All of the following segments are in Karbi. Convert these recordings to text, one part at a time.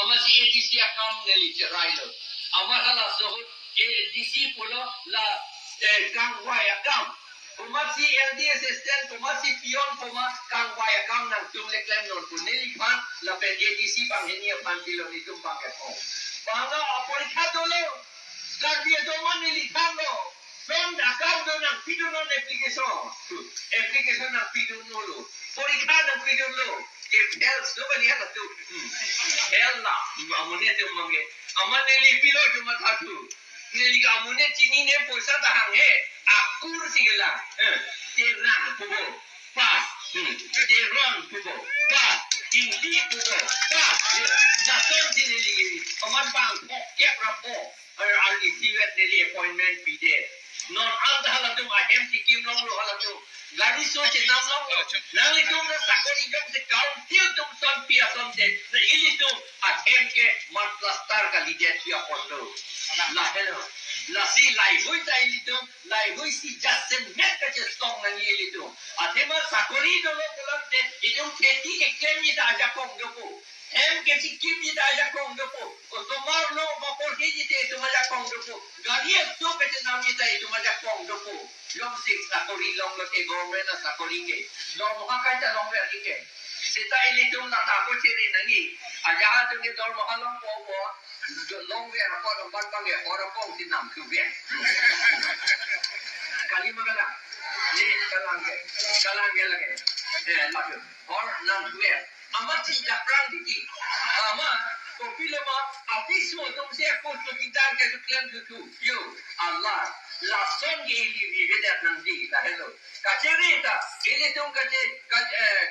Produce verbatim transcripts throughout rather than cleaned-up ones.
Amatsi A D C akam neli cherailo. Amat halaso ahut A D C pulo la, eh, kangvai akam. Komatsi L D assistant, komatsi peon, komat kangvai akam nangtum le klemnon pu neliphan, lapen A D C banghini aphan pilo, netum bang kethom. Bang aporikha dolo, Karbi atum neli thanlo. Pen akam do nangpidunnon application. Application nangpidunlo. Porikha nangpidunlo. Ke fail do bali halatum. Hmm. Fail la. Amonit atum mangke. Amat neli pilo cuma satu. Neli ke amonit chinine poisa ta hanghe. Akur si kelang. Eh. Terang pubo. Pass. Hmm. Teron pubo. Pass. Hindi pubo. Pass. Ya. Lason si neli ke. Amat bang. Kep rapo. Ar, arnisi vet neli appointment pidet. Non anta halatum ahem si kimlonglo halatum. Gari so chenamlonglo. Nanglitum ta sakori jongsi council atum sonpi asonte. Na ilitum ahem ke mat plaster kalidet pi aponlo. Lahelo. Lasi laheihui ta ilitum, laheihui si jasemet kachesong nangji ilitum. Athema sakori dolo pulote, itum kheti keklemji ta ajakong dopo. Hem kechikimji ta ajakong dopo. Osomar lo maporhiji te itum ajakong dopo. Gari aso kechenamji ta itum ajakong dopo. Jongsi sakori longlo ke government asakori ke. Dormoha kaita longver ke. Seta ilitum lata ko chere nangji. Ajahak atum ke dormoha longpo po. Longver apot longban bang ke hor apong si namthuver. Kali ma kalang. Ye kalang ke. Kalang ke lake. Eh, lake. Hor namthuver. Amatsi japrang titi. Amat, kopilo ma, apiso atum si ako chowkidar ke keklem tutu. Yo, Allah, lason ke ili vivedet nangji, lahelo. Kachere ta, ilitum kache, kache, eh,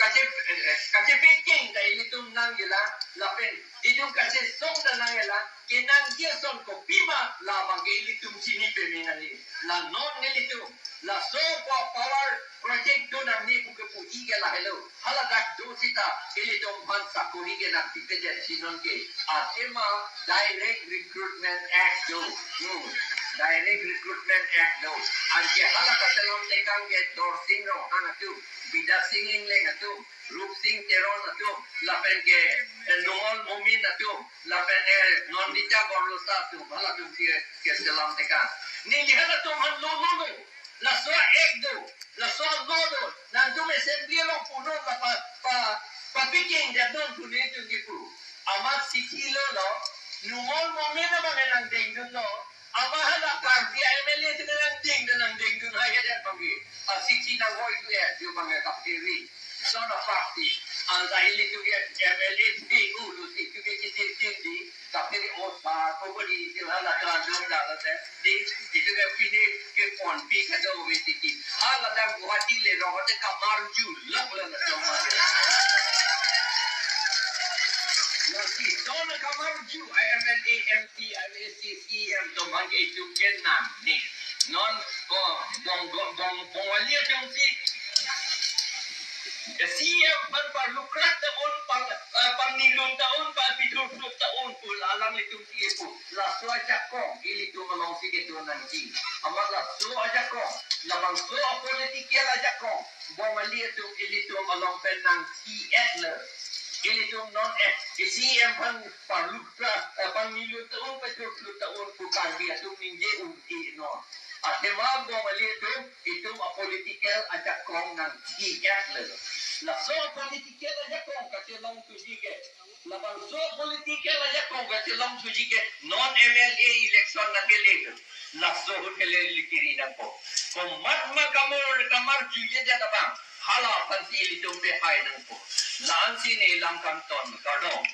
kache, eh, kachepeking ta ilitum nangji la, lapen, itum kachesong ta nangji la, kenangji ason kopima, labang ke ilitum chini peme nangji. La non nelitum, laso pa-, power project do nangne pu kepu-i ke lahelo. Haladak do seta, ilitum aphan sakori ke nangpipedet si non ke. Athema Direct Recruitment Act do. Hmm. Direct Recruitment Act do. Anke hala kachelam tekang ke Dorsing Ronghang atum, Bidya Sing Engleng atum, Rupsing Teron atum, lapen ke, eh, Numal Momin atum, lapen, eh, Nandita Gorlosa atum, halatum si, eh, kechelam tekang. Neli halatum aphan lo lo lo. Laso act do, laso law do, nangtum assembly along punon la pa, pa, papikingdetnon pu netum kipu. Amat siti lo lo, Numal Momin abang nangdengdunlo, amat hala Karbi M L A atum nangdengdun, nangdengdun hai hajar bang ke. Asiti nang hoi tu ya, tu bang ke kapiri. Son of party. Anta ilitum ke M L A di ulu si, tu ke kitin tin di. Tapi ni osa, ko beri istilah la transgender la te. Di, itu ke pini ke ponpi ke do we titi. Haladak Guwahati le, no, te kamarju lak la na sama de. Na si, so na kamarju, I M L A, M P, I M A C, C M, to mang ke itu ke nam ni. Non, ko, bong, bong, bong, bong walia jong si. C M aphan parlukrat ta un, pang, eh, pangnilun ta un, pangpithurphuk ta un, pu alanglitum si kepu. Laso ajakong, ilitum along si kedo nangji. Amat laso ajakong, labangso apolitical ajakong, Bongali atum ilitum along pen nangsi-et le. Ilitum non eh, C M aphan parlukrat, eh, pangnilun ta un, pangpithurphuk ta un, pu Karbi atum ningje un-e non. Athema Bongali atum, itum apolitical ajakong nangsi-et le. Laso apolitical ajakong kachelong thuji ke. Labangso apolitical ajakong kachelong thuji ke non M L A election nangkele. Laso ahut kele likiri nangpo. Komat ma kamor kamarjujedet abang. Hala aphan si ilitum pehai nangpo. La-an si ne lam kangton kardom.